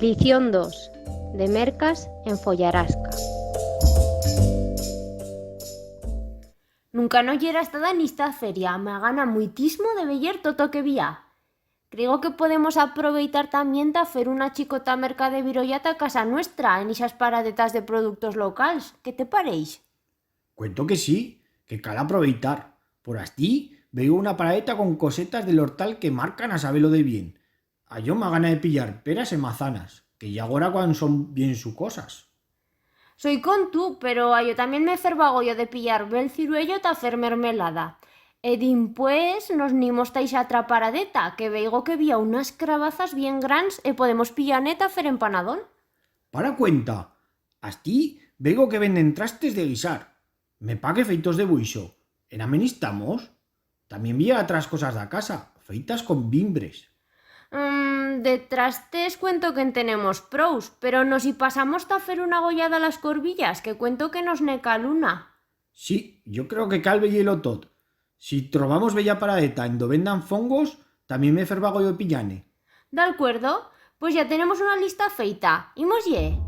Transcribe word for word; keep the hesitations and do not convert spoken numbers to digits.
Lición dos. De mercas en Follarasca. Nunca no yera estada en ista feria, m'ha ganau muitismo de veyer tot o que bi ha. Creigo que podemos aproveitar tamién ta fer una chicota merca de virolla ta casa nuestra, en ixas paradetas de productos locals. Qué te pareix? Cuento que sí, que cal aproveitar. Por astí veigo una paradeta con cosetas de l'hortal que marcan a saber-lo de bien. A yo m'ha ganau de pillar peras e mazanas, que ye agora cuan son bien sucosas. Soi con tu, pero a yo tamién me ferba goyo de pillar bel ciruello ta fer mermelada. E dimpués nos n'imos ta ixa atra paradeta, que veigo que bi ha unas crabazas bien grans e podemos pillar-ne ta fer empanadón. Para cuenta, astí veigo que venden trastes de guisar. Me paque feitos de buixo. En Amen istamos? Tamién bi ha atras cosas d'a casa, feitas con vimbres. Mm, de trastes cuento que en tenemos prous, pero nos i pasamos ta fer una gollada a las corbillas, que cuento que nos ne cal una. Sí, yo creo que cal veyer-lo tot. Si trobamos bella paradeta en do vendan fongos, tamién me ferba goyo de pillar-ne. D'alcuerdo, pues ya tenemos una lista feita. Imos-ie!